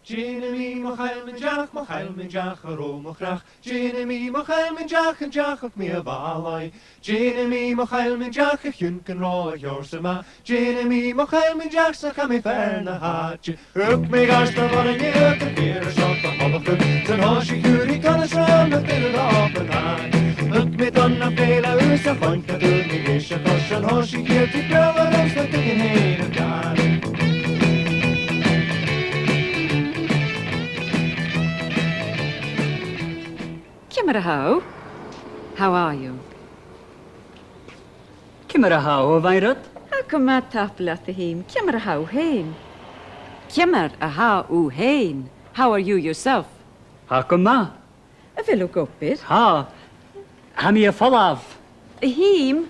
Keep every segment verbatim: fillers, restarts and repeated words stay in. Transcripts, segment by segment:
Dèanamaid mo chaill mun deach, mo chaill mun deach, a rò mo chreach. Dèanamaid mo chaill mun deach, an deach mi a' bhàlaidh. Dèanamaid mo chaill mun deach, a chionn gun robh a sheòrsa math. Dèanamaid mo chaill mun deach, 's cha bhi fear na h-àite. Thug mi gasta bhar an iad a bhìr a seach a tholachadh. San thòisich iuiridh conas ram a bhìr a ròp an àite. Thug mi don na féile us a chloinn a dùil mi leis a chos. San thòisich iad a' breabhadh ram sna tuigean fhèin a' gàrraidh. Ciamar a tha thu? How are you? Ciamar a tha thu, a Mhairead? Tha gu math, tapadh leat, a Shìm. Ciamar a tha thu fhèin? Ciamar a tha thu fhèin? How are you yourself? Tha gu math. A bheil thu ag obair? Tha. Tha mi a' falbh. A Shìm.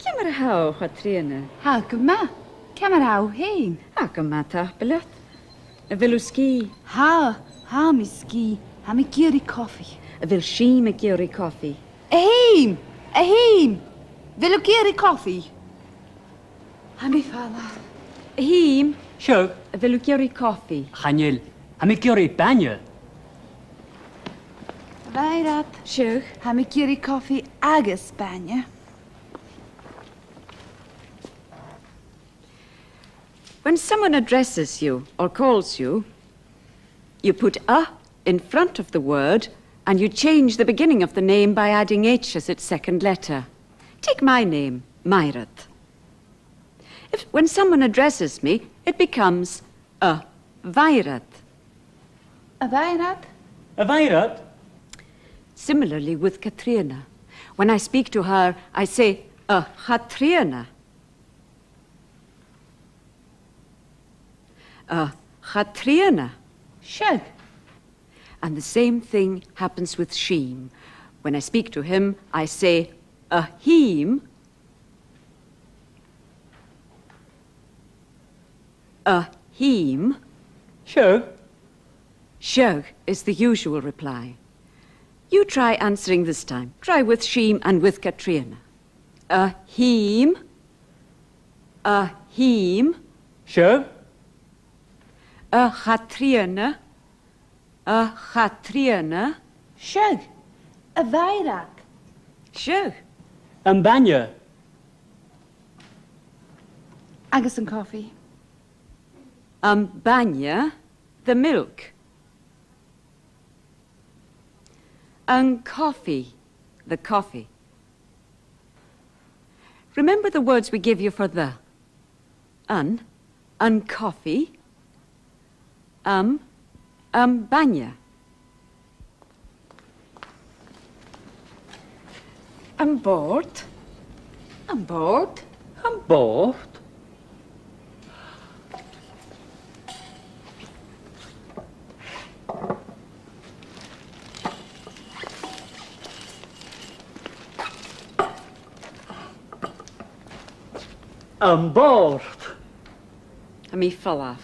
Ciamar a tha thu, a Chatrìona? Tha gu math. Ciamar a tha thu fhèin? Tha gu math, tapadh leat. A bheil thu sgìth? Tha, tha mi sgìth. Tha mi ag iarraidh cofaidh. A bheil Sìm ag iarraidh cofaidh? A Shìm! A Shìm! A bheil thu ag iarraidh cofaidh? Tha mi a' falbh. A Shìm! Seadh? A bheil thu ag iarraidh cofaidh? Chan eil. Tha mi ag iarraidh bainne. A Mhairead. Seadh? Tha mi ag iarraidh cofaidh agus bainne. When someone addresses you or calls you, you put a in front of the word and you change the beginning of the name by adding H as its second letter. Take my name, Mairead. If, when someone addresses me, it becomes a Mhairead. A Mhairead? A Mhairead? Similarly with Catrìona. When I speak to her, I say, a Chatrìona. A Chatrìona. Seadh. And the same thing happens with Sìm. When I speak to him, I say, a Shìm. A Shìm. Seadh. Seadh is the usual reply. You try answering this time. Try with Sìm and with Catrìona. A Shìm. A Shìm. Seadh. A Chatrìona. A Chatrìona. Seadh. A Mhairead. Seadh. Am bainne. Agus an cofaidh. Am bainne, the milk. An cofaidh, the coffee. Remember the words we give you for the. An, an cofaidh, am, am bainne. Am bòrd. Am bòrd. Am bòrd. Am bòrd. Tha mi a' falbh.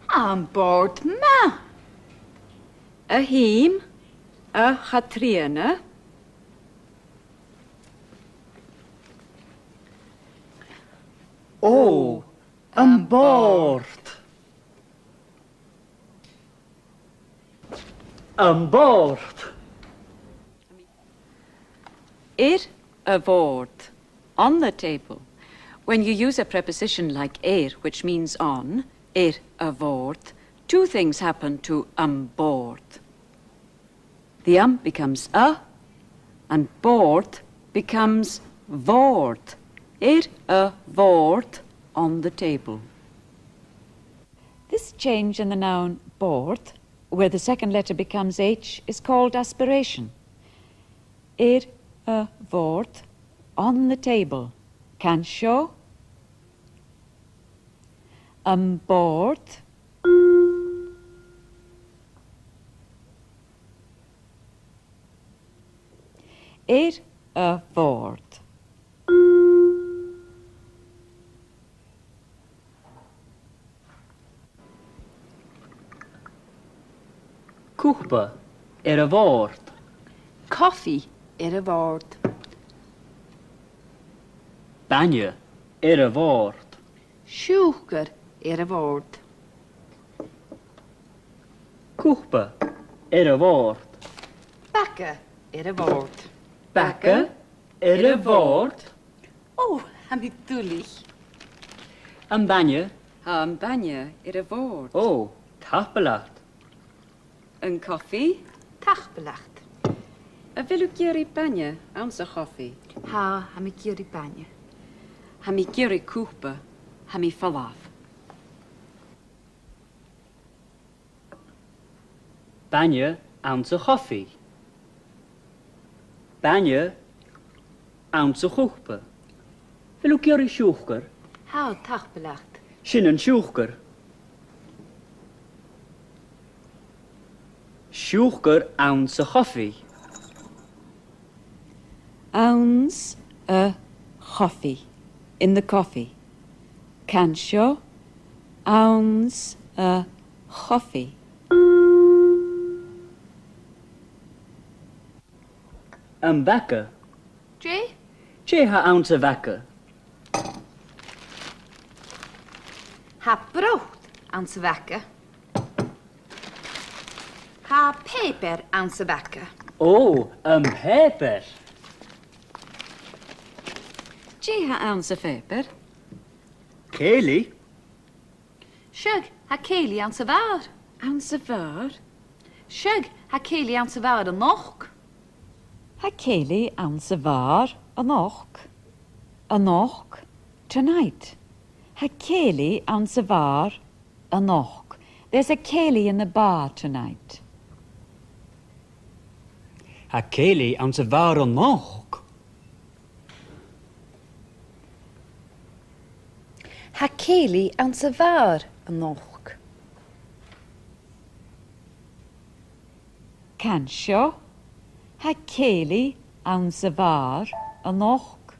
Am bòrd math. A Shìm, a Chatrìona. Ò, am bòrd. Am bòrd. Air a' bhòrd, on the table. When you use a preposition like air, which means on, air a' bhòrd, two things happen to am bòrd. The am becomes a, and bòrd becomes bhòrd. Air a' bhòrd, on the table. This change in the noun bòrd, where the second letter becomes H, is called aspiration. Air a' bhòrd, on the table. Can seo. Am bòrd. Air a' bhòrd. Cupa air a' bhòrd. Cofaidh air a' bhòrd. Bainne air a' bhòrd. Siùcar Air a' bhòrd. Cupa. Air a' bhòrd. Baga. Air a' bhòrd. Baga. Air a' bhòrd. Ò, tha mi duilich. Am bainne. Tha am bainne air a' bhòrd. Ò, tapadh leat. An cofaidh? Tapadh leat. A bheil thu ag iarraidh bainne anns a' chofaidh? Tha, tha mi ag iarraidh bainne. Tha mi ag iarraidh cupa, tha mi falamh. Bainne anns a' chofaidh. Bainne anns a' chupa. A bheil thu ag iarraidh siùcar? Tha, tapadh leat. Sin an siùcar. Siùcar anns a' chofaidh. Anns a' chofaidh. In the coffee. Can seo. Anns a' chofaidh. Am baga. Dè? Dè tha anns a' bhaga? Tha brot anns a' bhaga. Tha pàipear anns a' bhaga. Ò, am pàipear. Dè tha anns a' phàipear? Cèilidh. Seadh, tha cèilidh anns a' bhàr. Anns a' bhàr? Seadh, tha cèilidh anns a' bhàr a-nochd. Tha cèilidh anns a' bhàr a-nochd. A-nochd, tonight. Tha cèilidh anns a' bhàr a-nochd. There's a cèilidh in the bar tonight. Tha cèilidh anns a' bhàr a-nochd. Tha cèilidh anns a' bhàr a-nochd. Can seo. Tha cèilidh anns a' bhàr a-nochd.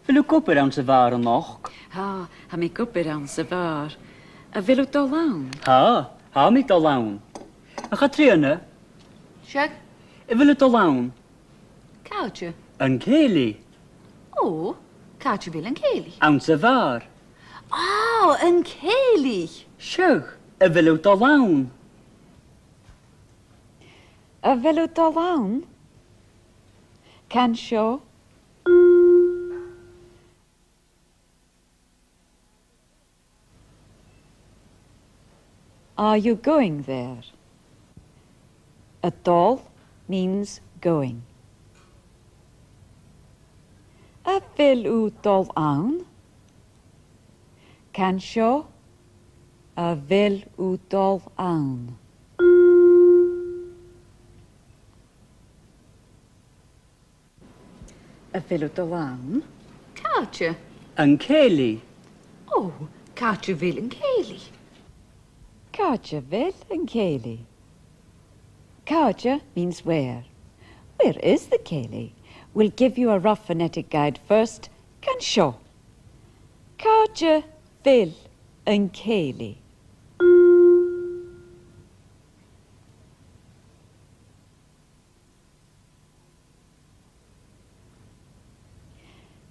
A bheil thu ag obair anns a' bhàr a-nochd? Tha, tha mi ag obair anns a' bhàr. A bheil thu a' dol ann? Tha, tha mi a' dol ann. A Chatrìona? Seadh? A bheil thu a' dol ann? Càite? An cèilidh. Ò, càit a bheil an cèilidh? Anns a' bhàr. Ò, an cèilidh! Seadh, a bheil thu a' dol ann? A bheil thu a' dol ann? Can seo. Are you going there? A' dol means going. A bheil thu a' dol ann? Can seo. A bheil thu a' dol ann? A bheil thu a' dol ann? Càite? An cèilidh. Ò, càit a bheil an cèilidh? Càit a bheil an cèilidh? Càite means where. Where is the cèilidh? We'll give you a rough phonetic guide first. Can seo. Càit a bheil an cèilidh?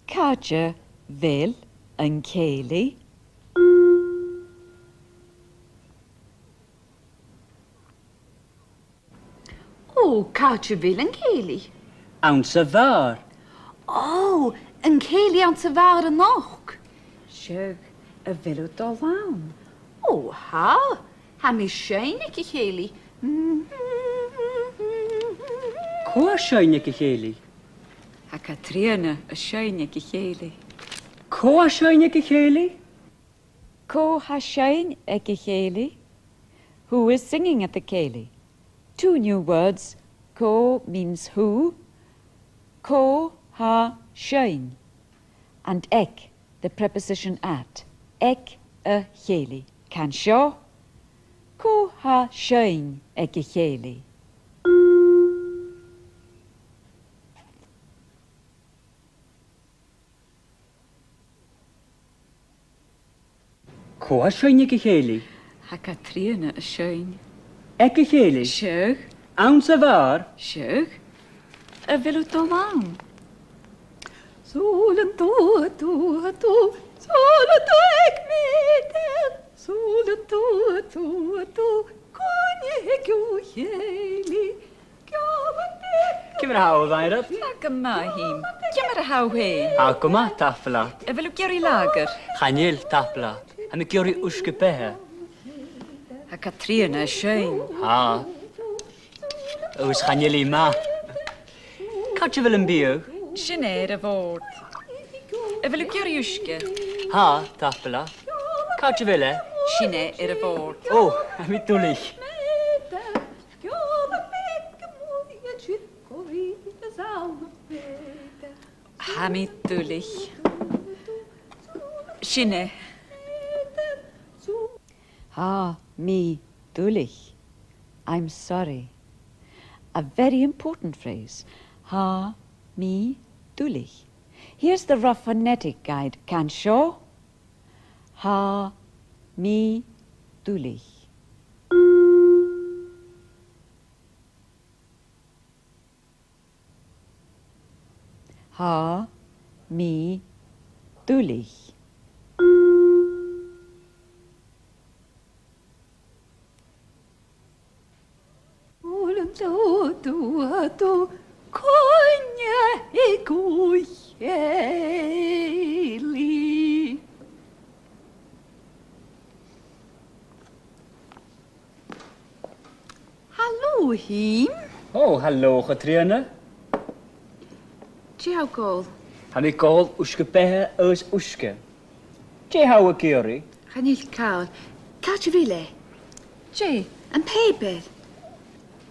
Càit a bheil an cèilidh? Ò, càit a bheil an cèilidh? Anns a' bhàr. Ò, an cèilidh anns a' bhàr a-nochd. Seadh, a bheil thu a' dol ann? Ò, tha. Tha mi a' seinn aig a' chèilidh. Cò tha a' seinn aig a' chèilidh? Tha Catrìona a' seinn aig a' chèilidh. Cò tha a' seinn aig a' chèilidh? Cò tha a' seinn aig a' chèilidh? Who is singing at the cèilidh? Two new words. Cò means who. Cò tha a' seinn. And aig, the preposition at. Aig a' chèilidh. Can seo. Cò tha a' seinn aig a' chèilidh? Cò tha a' seinn aig a' chèilidh? Tha Catrìona a' seinn. Aig a' chèilidh? Seadh. Anns a' bhàr? Seadh. A bheil thu a' dol ann? Sùilean tu, tu, tu, sùilean tu aig m' eadail, sùilean tu, tu, tu, coinneach aig a' chèilidh, gealan beaga. Ciamar a tha thu, a Mhairead? Tha gu math, a Shìm. Ciamar a tha thu fhèin? Tha gu math, tapadh leat. A bheil thu ag iarraidh lager? Chan eil, tapadh leat. Tha mi ag iarraidh uisge-beatha. Tha Catrìona a' seinn. Tha. Agus chan eil i math. Càit a bheil am biadh? Sin e, air a' bhòrd. A bheil thu ag iarraidh uisge? Tha, tapadh leat. Càit a bheil e? Sin e, air a' bhòrd. Ò, tha mi duilich. Tha mi duilich. Sin e. Tha mi duilich. I'm sorry. A very important phrase. Tha mi duilich. Here's the rough phonetic guide. Can seo. Tha mi duilich. Tha mi duilich. Ùilean tu, tu, tu, coinneach aig a' chèilidh. Halò, a Shìm. Ò, halò, a Chatrìona. Dè tha thu ag òl? Tha mi ag òl uisge-beatha agus uisge. Dè tha thu ag iarraidh? Chan eil càil. Càit a bheil e? Dè? Am pàipear.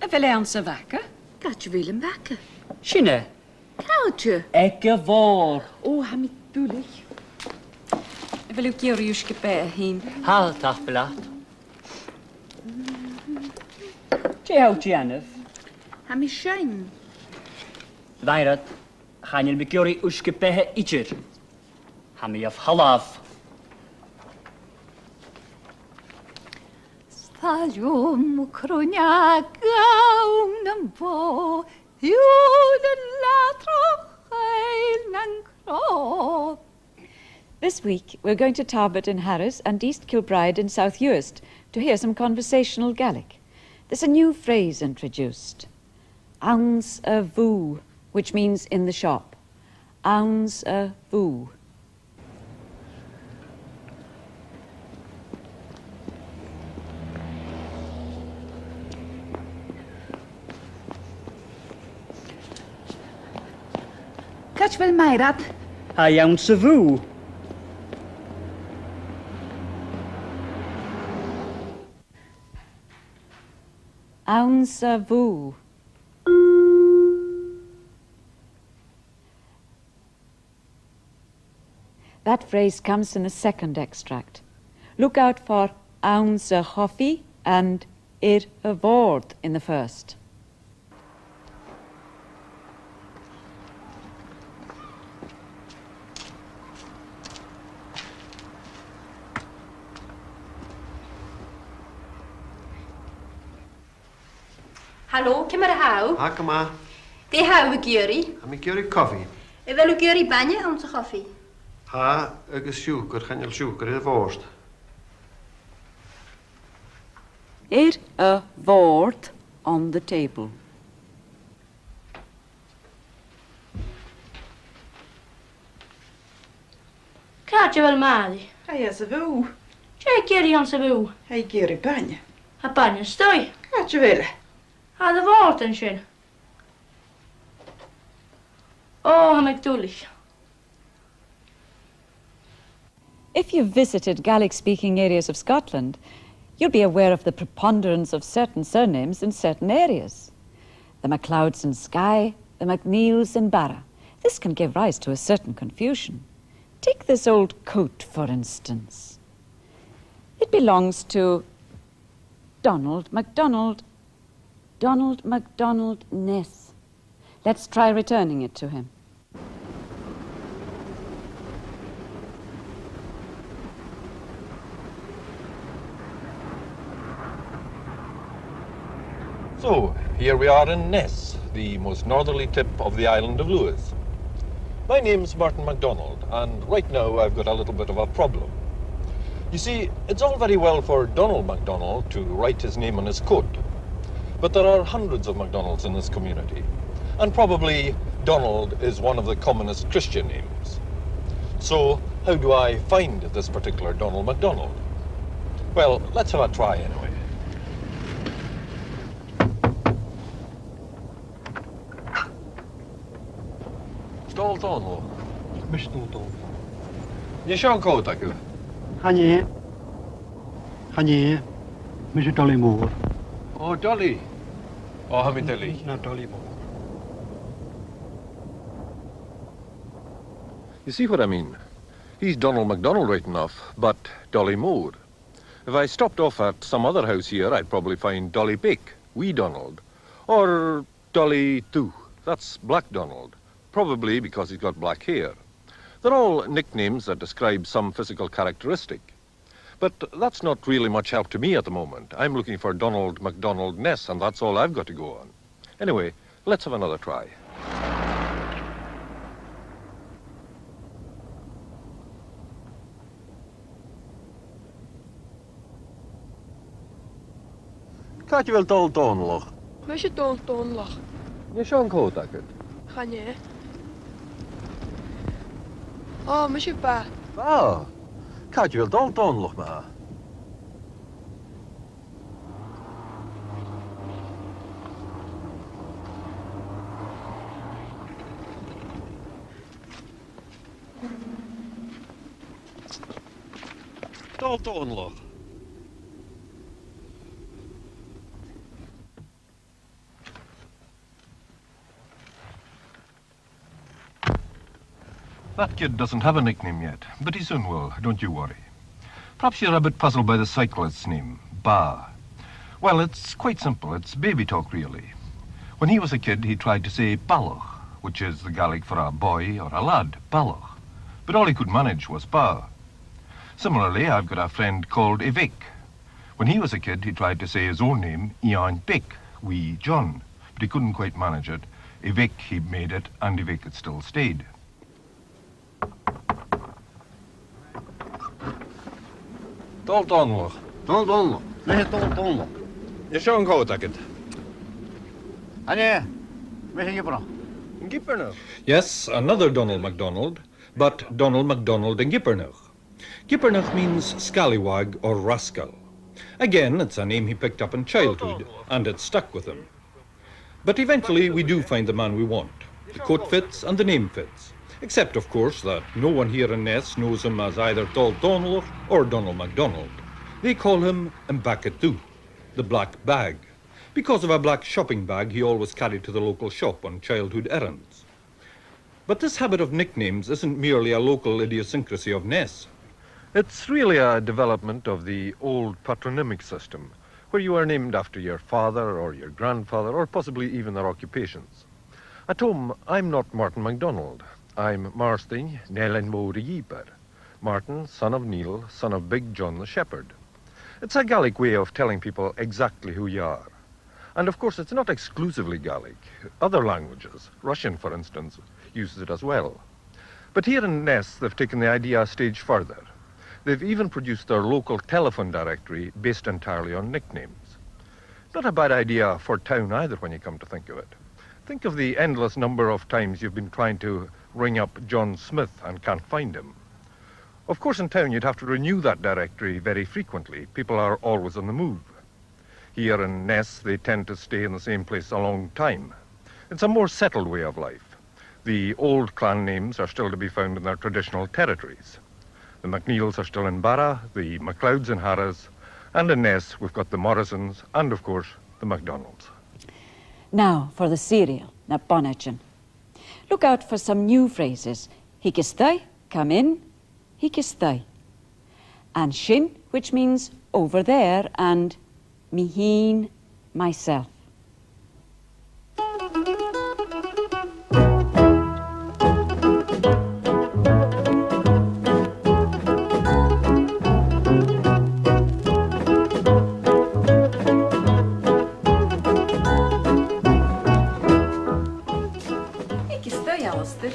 A bheil e anns a' bhaga? Càit a bheil am baga? Sin e. Càite? Aig a' bhòrd. Ò, tha mi duilich. A bheil thu ag iarraidh uisge-beatha, a Shìm? Tha, tapadh leat. Dè tha thu a' dèanamh? Tha mi a' seinn. A Mhairead, chan eil mi ag iarraidh uisge-beatha idir. Tha mi a' falbh. 'S toil leam cruinneachadh ann am bò, thiùil an latrach, ail nan cro. This week, we're going to Tarbert in Harris and East Kilbride in South Uist to hear some conversational Gaelic. There's a new phrase introduced, anns a' bhùth, which means in the shop. Anns a' bhùth. Càit a bheil Mairead? Tha i anns a' bhùth. Anns a' bhùth. That phrase comes in the second extract. Look out for anns a' chofaidh and air a' bhòrd in the first. Halò, ciamar a tha thu? Tha gu math. Dè tha thu ag iarraidh? Tha mi ag iarraidh cofaidh. A bheil thu ag iarraidh bainne anns a' chofaidh? Tha, agus siùcar, chan eil siùcar air a' bhòrd. Air a' bhòrd, on the table. Càit a bheil Màiri? Tha i anns a' bhùth. Dè tha i ag iarraidh anns a' bhùth? Tha i ag iarraidh bainne. Tha bainne a-staigh. Càit a bheil e? Air a' bhòrd an sin. Ò, tha mi duilich. If you've visited Gaelic-speaking areas of Scotland, you'll be aware of the preponderance of certain surnames in certain areas. The MacLeods in Skye, the MacNeils in Barra. This can give rise to a certain confusion. Take this old coat, for instance. It belongs to Donald MacDonald, Donald MacDonald Ness. Let's try returning it to him. So, here we are in Ness, the most northerly tip of the island of Lewis. My name's Martin MacDonald, and right now I've got a little bit of a problem. You see, it's all very well for Donald MacDonald to write his name on his coat, but there are hundreds of MacDonalds in this community, and probably Donald is one of the commonest Christian names. So, how do I find this particular Donald MacDonald? Well, let's have a try anyway. Dòmhnall Dòmhnallach. Mise Dòmhnall Dòmhnallach. An e seo an còta agad? Chan e. Chan e. Mise Dolly Mòr. Ò, Dolly. Ò, tha mi duilich. Na Dolly Mòr. You see what I mean? He's Donald MacDonald right enough, but Dolly Mòr. If I stopped off at some other house here, I'd probably find Dolly Beag, Wee Donald, or Dolly Dubh, that's Black Donald, probably because he's got black hair. They're all nicknames that describe some physical characteristic. But that's not really much help to me at the moment. I'm looking for Donald MacDonald Ness, and that's all I've got to go on. Anyway, let's have another try. Càit a bheil Dòmhnall Dòmhnallach? Mise Dòmhnall Dòmhnallach. An e seo an còta agad? Chan e. Ò, mise Bà. Bà? Càit a bheil Dòmhnall Dòmhnallach, ma-thà? Dòmhnall Dòmhnallach. That kid doesn't have a nickname yet, but he soon will, don't you worry. Perhaps you're a bit puzzled by the cyclist's name, Bà. Well, it's quite simple, it's baby talk really. When he was a kid, he tried to say balach, which is the Gaelic for a boy or a lad, balach. But all he could manage was Bà. Similarly, I've got a friend called Eveic. When he was a kid, he tried to say his own name, Iain Beag, Wee John, but he couldn't quite manage it. Eveic, he made it, and Eveic it still stayed. Dòmhnall Dòmhnallach. Dòmhnall Dòmhnallach. Mise Dòmhnall Dòmhnallach. An e seo an còta agad? Chan e. Mise an Giobrach. An Giobrach? Yes, another Donald MacDonald, but Donald MacDonald an Giobrach. Giobrach means scallywag or rascal. Again, it's a name he picked up in childhood, and it stuck with him. But eventually we do find the man we want. The coat fits and the name fits. Except, of course, that no one here in Ness knows him as either Dòmhnall Dòmhnallach or Donald MacDonald. They call him am Baga Dubh, the black bag, because of a black shopping bag he always carried to the local shop on childhood errands. But this habit of nicknames isn't merely a local idiosyncrasy of Ness. It's really a development of the old patronymic system, where you are named after your father or your grandfather, or possibly even their occupations. At home, I'm not Martin MacDonald. I'm Màrtainn Nèill Mhòir a' Ghìobair. Martin, son of Niall, son of Big John the Shepherd. It's a Gaelic way of telling people exactly who you are. And of course, it's not exclusively Gaelic. Other languages, Russian for instance, uses it as well. But here in Ness, they've taken the idea a stage further. They've even produced their local telephone directory based entirely on nicknames. Not a bad idea for town either, when you come to think of it. Think of the endless number of times you've been trying to ring up John Smith and can't find him. Of course, in town you'd have to renew that directory very frequently. People are always on the move. Here in Ness, they tend to stay in the same place a long time. It's a more settled way of life. The old clan names are still to be found in their traditional territories. The MacNeills are still in Barra, the MacLeods in Harris, and in Ness we've got the Morrisons and, of course, the MacDonalds. Now for the serial, Na Bonaidean. Look out for some new phrases. Thig a-steach, come in, thig a-steach. And sin, which means over there, and mi fhìn, myself. Thig a-steach, Alasdair.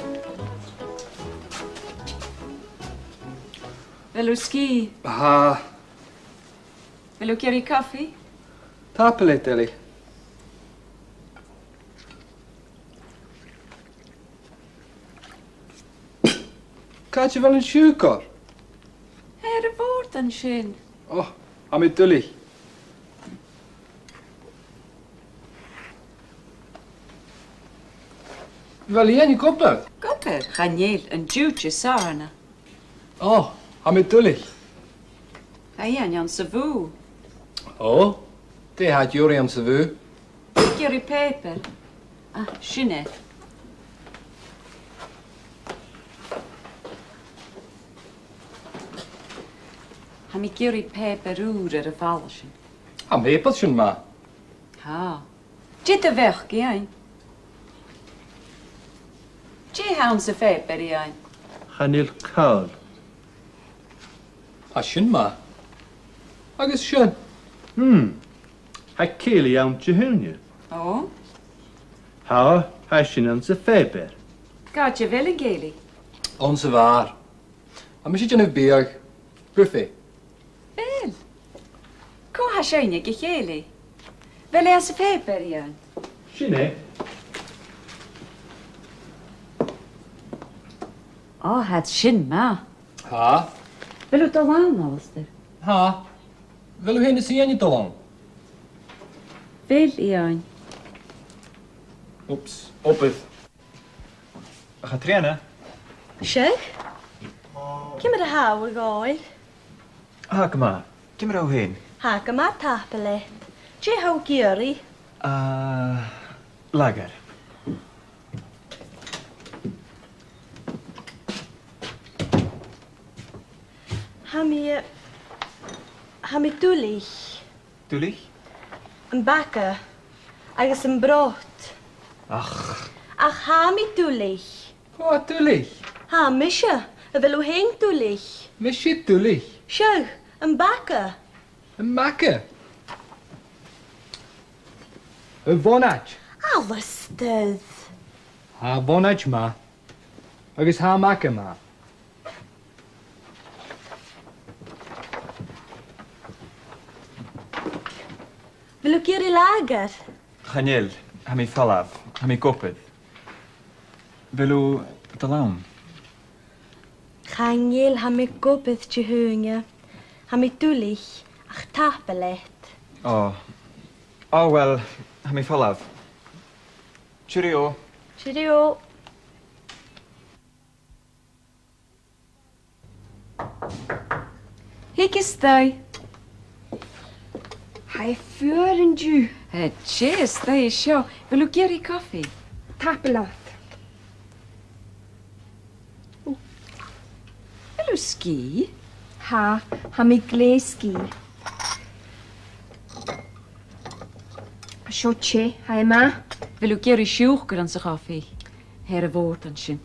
A bheil thu sgìth? Tha. A bheil thu ag iarraidh cofaidh? Tapadh leat, Eilidh. Càit a bheil an siùcar? Air a' bhòrd an sin. Ò, tha mi duilich. A bheil Iain ag obair? Ag obair? Chan eil, an diùid as sàr na. Ò, tha mi duilich. Tha Iain anns a' bhùth. Ò, dè tha e ag iarraidh anns a' bhùth? Ag iarraidh pàipear. Ah, sin e. Tha mi ag iarraidh pàipear ùr air a' bhalla sin. Tha am pàipear sin math. Tha. Dè do bheachd, Iain? Dè th' anns a' phàipear, Iain? Chan eil càil. Tha sin math. Agus sin. Hmm. Tha cèilidh ann Dihaoine. Ò? Tha, tha sin anns a' phàipear. Càit a bheil an cèilidh? Anns a' bhàr. Tha mise a' dèanamh biadh. Buffet. A bheil? Cò tha sin aig a' chèilidh? A bheil e anns a' phàipear, Iain? Sin e. Ò, tha sin math. Tha. A bheil thu a' dol ann, Alasdair? Tha. A bheil thu fhèin is Iain a' dol ann? A bheil, Iain? Oops. Obair. A Chatrìona. Seadh? Ciamar a tha thu, a ghaoil? Tha gu math. Ciamar a tha thu fhèin? Tha gu math, tapadh leat. Dè tha thu ag iarraidh? Ah, lager. Tha mi, eh, tha mi duilich. Duilich? Am baga agus am brot. Ach. Ach tha mi duilich. Cò tha duilich? Tha mise. A bheil thu fhèin duilich? Mise duilich? Seadh, am baga. Am baga? A' bhonaid. Alasdair. Tha a' bhonaid math. Agus tha am baga math. A bheil thu ag iarraidh lager? Chan eil, tha mi a' falbh, tha mi ag obair. A bheil thu a' dol ann? Chan eil, tha mi ag obair Dihaoine. Tha mi duilich, ach tapadh leat. Ò. Ò, uill, tha mi a' falbh. Cheerio. Cheerio. Thig a-steach. Tha e fuar an-diugh. Tha, thig a-steach an seo. A bheil thu ag iarraidh cofaidh? Tapadh leat. Ò. A bheil thu sgìth? Tha, tha mi glè sgìth. Seo teth, tha e math. A bheil thu ag iarraidh siùcar anns a' chofaidh? Tha e air a' bhòrd an sin.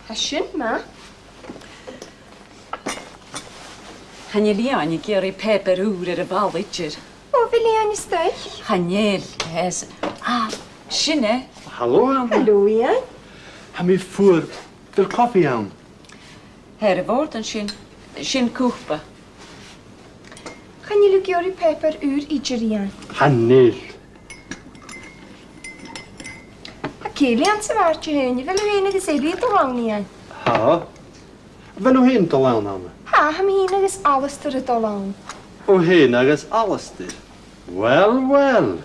Tha sin math. Chan eil Iain ag iarraidh pàipear ùr air a' bhalla idir. Ò, a bheil Iain a-staigh? Chan eil, yes. Ah, sin e. Halò, Anna. Halò, Iain. Tha mi fuar. A bheil cofaidh ann? Tha e air a' bhòrd an sin. Sin cupa. Chan eil thu ag iarraidh pàipear ùr idir, Iain? Chan eil. Tha cèilidh anns a' bhàr Dihaoine, a bheil thu fhèin agus Eilidh a' dol ann, Iain? Tha. A bheil thu fhèin a' dol ann, Anna? Tha, tha mi fhìn agus Alasdair a' dol ann. Thu fhèin agus Alasdair? Uill, uill.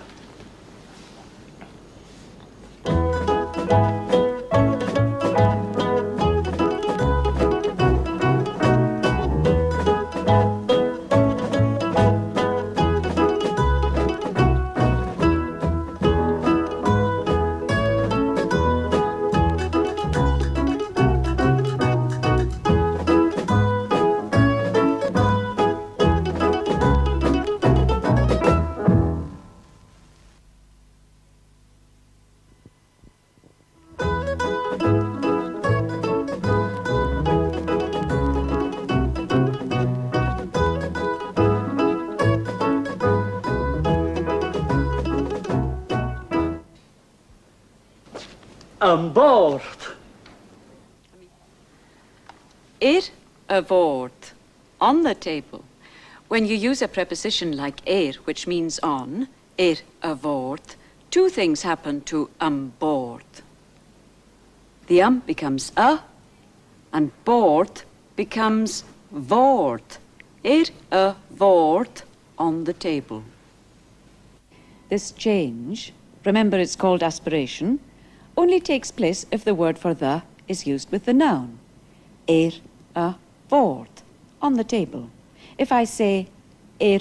Am bòrd. Air a' bhòrd, on the table. When you use a preposition like air, which means on, air a' bhòrd, two things happen to am bòrd. The am becomes a, and bòrd becomes bhòrd. Air a' bhòrd, on the table. This change, remember it's called aspiration, only takes place if the word for the is used with the noun. Air a' bhòrd, on the table. If I say air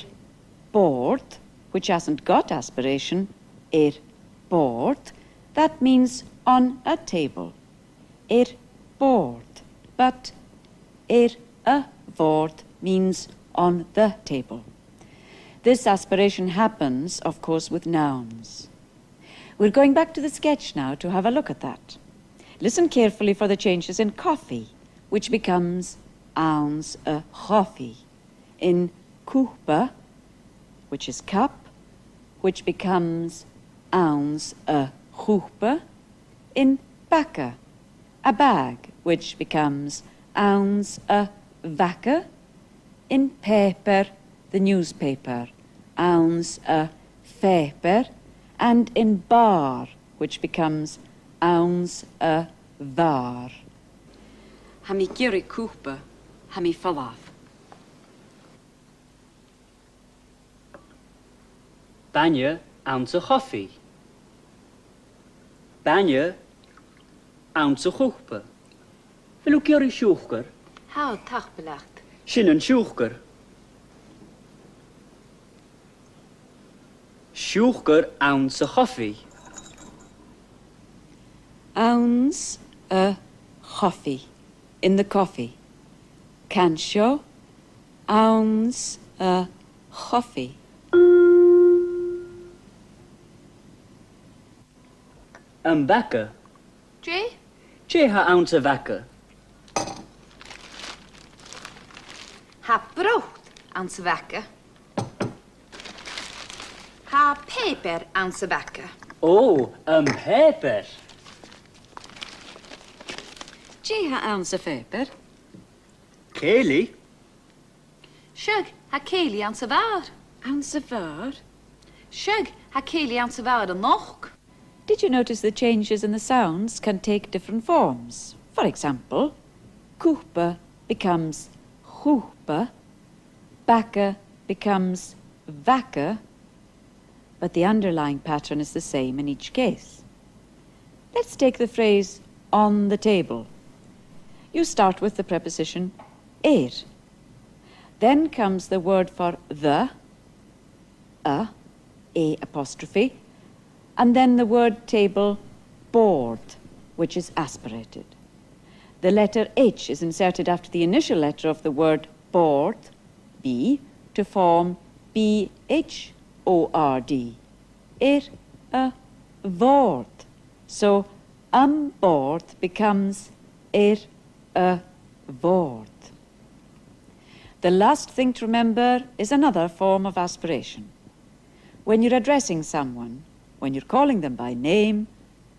bòrd, which hasn't got aspiration, air bòrd, that means on a table. Air bòrd, but air a' bhòrd means on the table. This aspiration happens, of course, with nouns. We're going back to the sketch now to have a look at that. Listen carefully for the changes in cofaidh, which becomes anns a' chofaidh. In cupa, which is cup, which becomes anns a' chupa. In baga, a bag, which becomes anns a' bhaga. In pàipear, the newspaper, anns a' phàipear, and in bàrr, which becomes anns a' bhàrr. Tha mi ag iarraidh cupa, tha mi a' falbh. Bainne anns a' chofaidh. Bainne anns a' chupa. A bheil thu ag iarraidh siùcar? Tha, tapadh leat. Sin an siùcar. Siùcar anns a' chofaidh. Anns a' chofaidh. In the coffee. Can seo. Anns a' chofaidh. Am baga. Dè? Dè tha anns a' bhaga? Tha brot anns a' bhaga. Tha pàipear anns a' bhaga. Ò, am pàipear. Dè tha anns a' phàipear? Cèilidh. Seadh, tha cèilidh anns a' bhàr. Anns a' bhàr? Seadh, tha cèilidh anns a' bhàr a-nochd. Did you notice the changes in the sounds can take different forms? For example, cupa becomes chupa, baga becomes bhaga, but the underlying pattern is the same in each case. Let's take the phrase on the table. You start with the preposition air. Then comes the word for the, a, a apostrophe, and then the word table, bòrd, which is aspirated. The letter H is inserted after the initial letter of the word bòrd, B, to form B H O R D. Air a' bhòrd. So am bòrd becomes air a' bhòrd. The last thing to remember is another form of aspiration. When you're addressing someone, when you're calling them by name,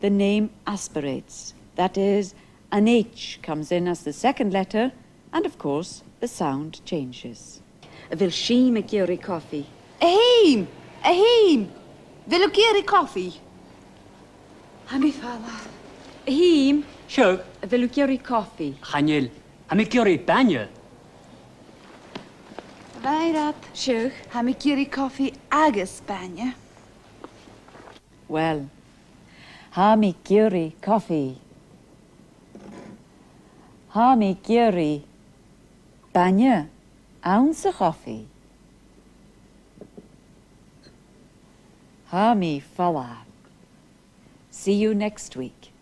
the name aspirates. That is, an H comes in as the second letter, and of course, the sound changes. A bheil Sìm ag iarraidh cofaidh? A Shìm! A Shìm! A bheil thu ag iarraidh cofaidh? Tha mi a' falbh. A Shìm! Seadh? A bheil thu ag iarraidh cofaidh? Chan eil. Tha mi ag iarraidh bainne. A Mhairead. Seadh? Tha mi ag iarraidh cofaidh agus bainne. Uill, tha mi ag iarraidh cofaidh. Tha mi ag iarraidh bainne anns a' chofaidh. Tha mi a' falbh. See you next week.